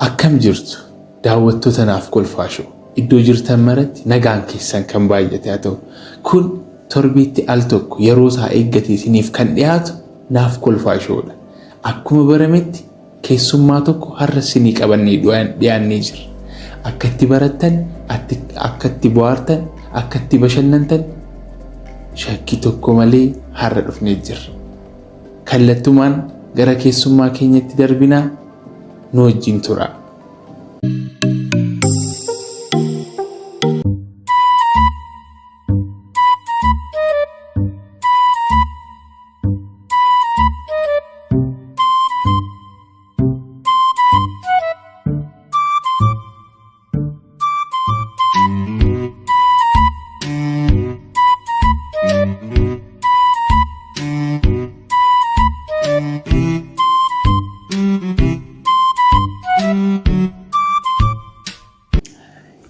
Akkam jirtu daawwattoota naaf kolfaa show iddoo jirtan maratti nagaan keessan kan baay'ate haa ta'u. Kun torbeetti al tokko yeroo isaa eeggate isiniif kan dhiyaatu naaf kolfaa show dha. Akkuma barametti keessummaa tokko har'a isinii qabannee dhiyaannee jirra. Akka itti barattan, akka itti bohaartan, akka itti bashannantan shakkii tokko malee har'a dhufnee jirra. Kallattumaan gara keessummaa keenyatti darbinaa nu wajjin turaa.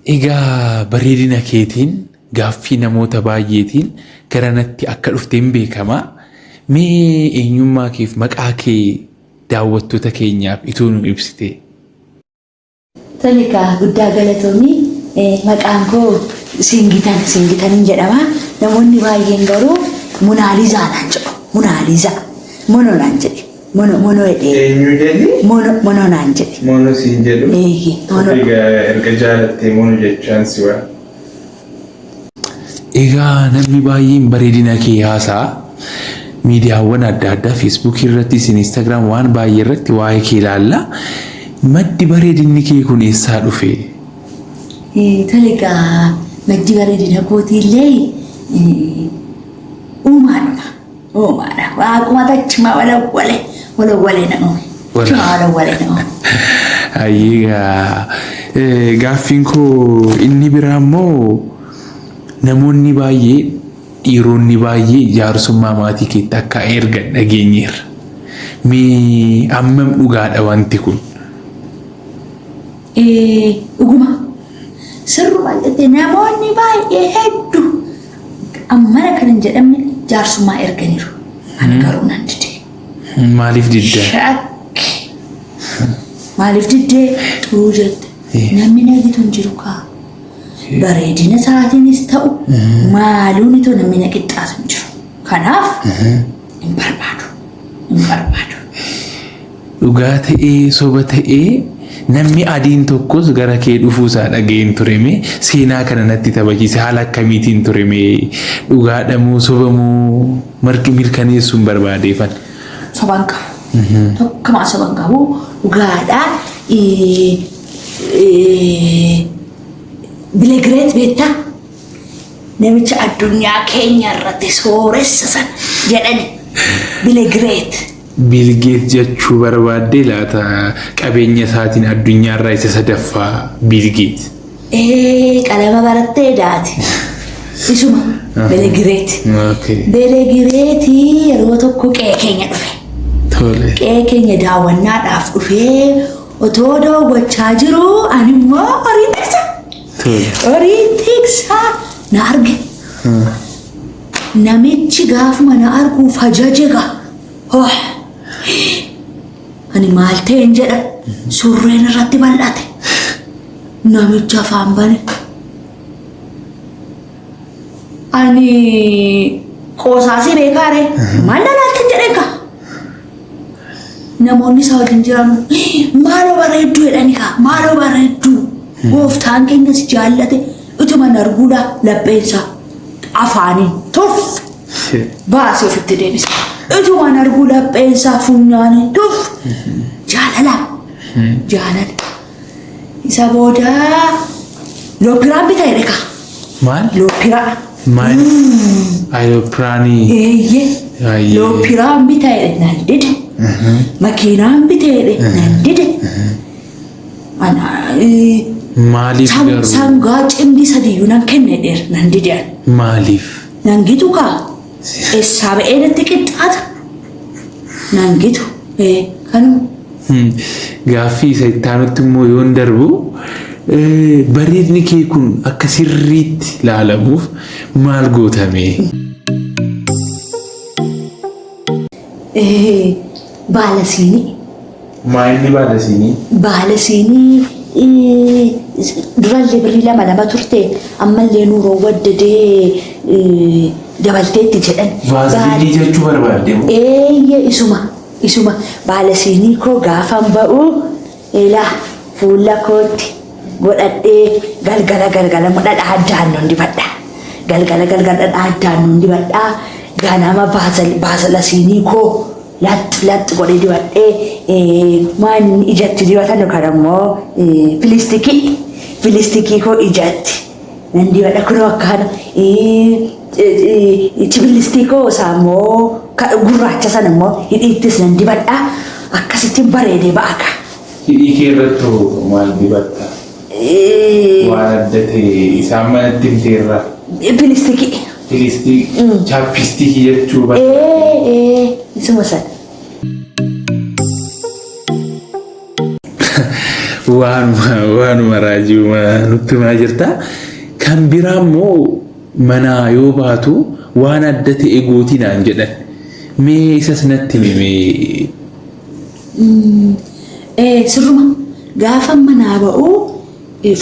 Egaa bareedina keetiin gaaffii namoota baay'eetiin garanatti akka dhufte hin beekama. Mee eenyummaa keef maqaa kee daawwattoota keenyaaf ituu nu ibsitee. Tole kaa guddaa galatoomi. Maqaan koo Siingitan Siingitanin jedhama. Namoonni baay'een garuu Munaalizaa naan jedhu. Munaalizaa. Mono naan jedhe. Mono mono jedhee. Eenyu jedhi? Mono mono naan jedhe. Mono siin jedhu. Eeyyee mono. Egaa erga jaalattee mono jechaan si waa. Egaa namni baay'een bareedina kee haasa'a. Miidiyaawwan adda addaa Feesbuukii irrattis Instagram waan baay'ee irratti waa'ee kee ilaalla. Maddi bareedinni kee kun eessaa dhufe? Tole egaa maddi bareedina kootiillee uumaadhuma. Uumaadha. Waaquma tachuma walawwale walawwale na uume. Achuma walawwale na uume. Ayyigaa gaaffiin koo inni biraa immoo namoonni baay'ee dhiironni baay'ee jaarsummaa maatii keetti akka ergan dhageenyeerra. Mee ammam dhugaadha wanti kun? Dhuguma. Sirrumaan jette namoonni baay'ee hedduu ammana kan hin jedhamne jaarsummaa erganiiru. Ani garuu nan dide. Maaliif didda? Shakki. Maaliif diddee xuruu jette. Namni na gitu hin jiru kaa. Bareedina isaatiinis ta'u maaluun itoo namni na qixxaatu hin jiru. Kanaaf hin barbaadu. Hin barbaadu. Dhugaa ta'ee soba ta'ee namni adiin tokkos gara kee dhufuusaa dhaga'een ture mee seenaa kana natti taphachiise haala akkamiitiin ture mee dhugaadha moo soba moo marqi mirkaneessuun barbaadeefan. Soban qabu. Tokkumaa soban qabu. Dhugaadha. Bilegireet beektaa? Namicha addunyaa keenya irratti sooressa sana jedhani. Bilegireet. Biil Geet jechuu barbaaddee laata qabeenya isaatiin addunyaarraa isa sadaffaa Biil Geet. Ee qalama barattee daati. Isuma Belegireet. Okay. Belegireetii yeroo tokko qe'ee keenya dhufe. Tole. Qe'ee keenya daawwannaadhaaf dhufee otoo daawwachaa jiru ani immoo horii tiksa. Tole. Horii tiksa na arge. Namichi gaafuma na arguu fajaje gaa. Hooh! Ani maal ta'een jedha. Surreen irratti bal'ate. Namichi afaan bane. Ani qoosaasii beekaa ree? Maal na laaltan jedheen kaa. Namoonni isaa wajjin jiran maaloo bareedduu jedhani kaa maaloo bareedduu. Gooftaan keenya si jaallate utuma na arguudha lapheensaa afaaniin tuff. Baasee ofitti deebisa. Utumaan arguu lapheensaa funyaaniin tuf. Jaalala. Jaalala. Isa booda loopiraan bita jedhe kaa. Maal? Loopiraa. Maal? Ayirooppiraanii. Eeyyee. Ayyee. Loopiraan bita jedhe nan dide. Makiinaan bita jedhe nan dide. Ana Maaliif garuu? Sangaa cimdii sadiyyuu nan kenne dheer nan dide ani. Maaliif? Nan gitu kaa. Eessaa ba'ee natti qixxaata? Nan gitu. Ee, kanuma. Gaaffii isa itti aanutti immoo yoon darbu bareedni kee kun akka sirriitti ilaalamuuf maal gootame? Baala siinii. Maa inni baala siinii? Baala siinii durallee birrii lama lama turte ammallee nuuroo waddadee dabalteetti jedhan. Vaaziliinii jechuu barbaadde moo? Eeyyee isuma isuma baala siinii koo gaafan ba'u ilaa fuula kootti godhadhee galgala galgala immoo dhadhaa addaannoon dibadha. Galgala galgala dhadhaa addaannoon dibadha. Ganama baasala siinii koo laxx laxx godhee dibadhee waan ijatti dibatan kan ammoo pilistikii pilistikii koo ijatti nan dibadha kunoo akkaana chibilistii koo isaa immoo gurraacha sana immoo hidhiittis nan dibadha akkasittiin bareedee ba'a ka. Hidhii kee irratti hoo maal dibatta? Waan adda ta'e isaan manatti himteerraa. Pilistikii. Pilistii chaappistikii jechuu barbaadde. Ee isuma sana. Waanuma waanuma raajiuma nutti himaa jirta. Kan biraa immoo manaa yoo baatu waan adda ta'e gooti naan jedhan. Mee isas natti himi mee. Ee sirruma gaafa manaa ba'u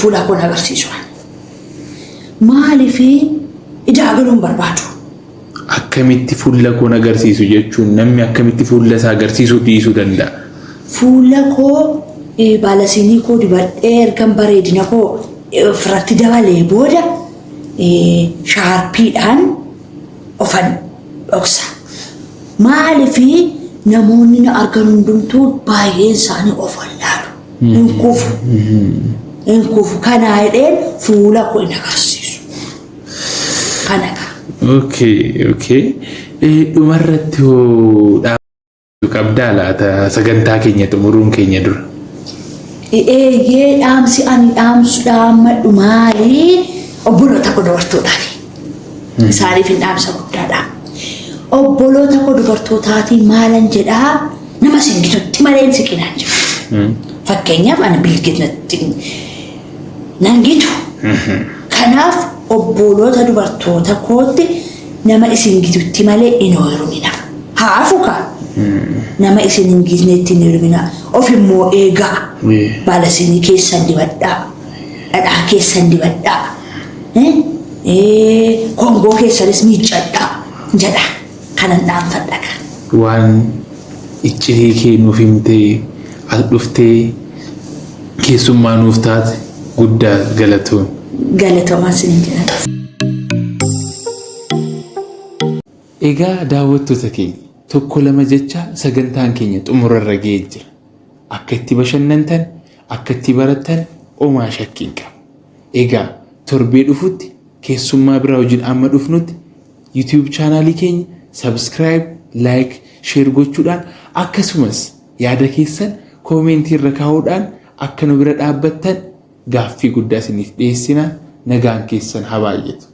fuula koo na agarsiisu. Maaliif ijaa galuu hin barbaadu. Akkamitti fuula koo na agarsiisu jechuun namni akkamitti fuula isaa agarsiisuu dhiisuu danda'a? Fuula koo baala siinii koo dibadhee ergan bareedina koo ofirratti dabalee booda shaarpiidhaan ofan dhoksa. Maaliif namoonni na argan hundumtuu baay'een isaanii of wallaalu. Hin kufu. Hin kufu. Kanaa jedheen fuula koo hin agarsiisu. Kana kaa. Okay, okay. Dhumarratti hoo dhaamsa qabdaa laata sagantaa keenya xumuruun keenya dura? Eeyyee dhaamsi ani dhaamsu dhaammadhu maali? Obboloota koo dubartootaati. Isaaniif hin dhaamsa guddaadha. Obboloota koo dubartootaatiin maalan jedhaa nama sin gitutti malee hin siqinaan jiru. Fakkeenyaaf ani Bill Gates nan gitu. Kanaaf obboloota dubartoota kootti nama isin gitutti malee hin heerumina. Haa hafu kaa. Nama isin hin gitnetti hin heerumina. Of immoo eegaa. Baala siinii keessan dibadhaa. Dhadhaa keessan dibadhaa. Kongoo keessanis miiccadhaa jedha. Kanan dhaanfadha kaa. Waan iccitii kee nuuf himtee as dhuftee keessummaa nuuf taate guddaa galatoon. Galatoomaa isiniin jedha. Egaa daawwattoota keenya tokko lama jecha sagantaan keenya xumurarra ga'ee jira. Akka itti bashannantan, akka itti barattan omaa shakkii hin qabu. Egaa torbee dhufutti keessummaa biraa wajjin amma dhufnutti YouTube chaanaalii keenya subscribe, like, share gochuudhaan akkasumas yaada keessan koomentii irra kaa'uudhaan akka nu bira dhaabbattan gaaffii guddaa isiniif dhiyeessina. Nagaan keessan haa baay'atu.